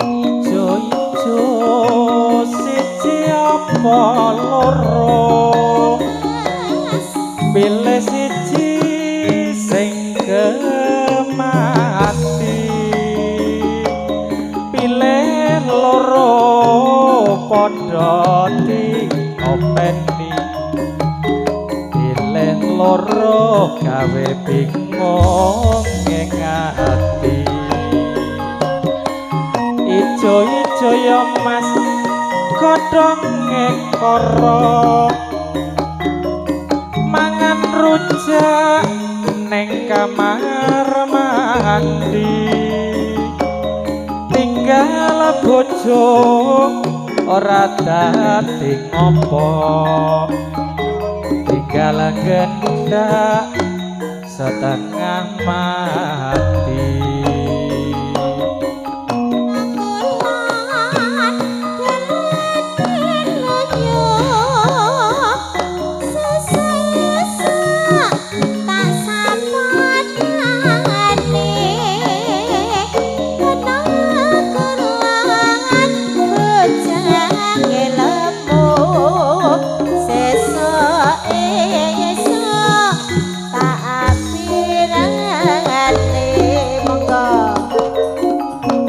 Ijo-ijo siji apa loro, pilih siji sing gemati, pilih loro padha diopeni, pilih loro gawe bingung ing ati. Ijo-ijo ya Mas godhonge kara, mangan rujak ning kamar mandi, tinggal bojo ora dadi ngopo, tinggal gendak setengah mati.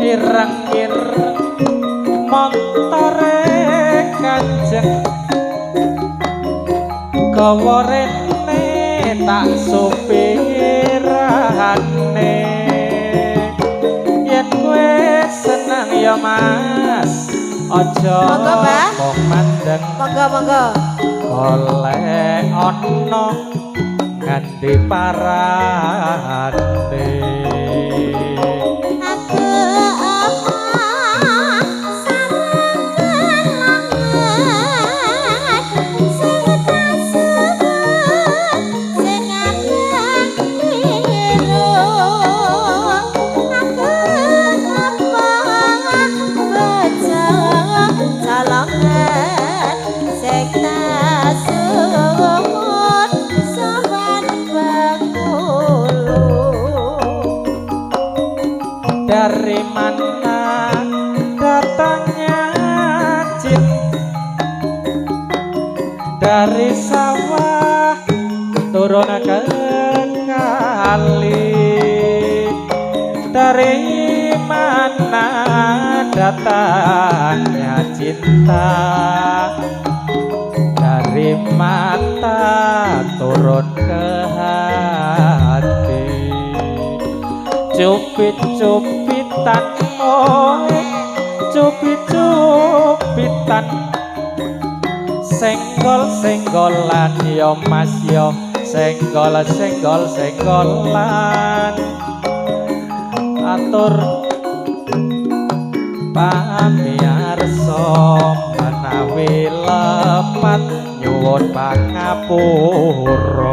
Ireng-ireng montore Kanjeng, gawa rene tak supirane, yen kowe seneng ya Mas aja Monggo, Mbah. mung mandeng, Monggo, monggo. Golek ana nganti parane. Aku apa sareng kelangan sing tasebut sing abang biru. Aku apa bojo colongan sing tasebut sowan Bengkulu. Dari mana datangnya cinta? Dari sawah turun ke kali. Dari mana datangnya cinta? Dari mata turun ke hati. Cupit-cupitan, oh cupit-cupitan, senggol-senggolan yo Mas yo, senggol senggol senggolan. Atur pamiarsa menawi lepat nyuwun pangapura.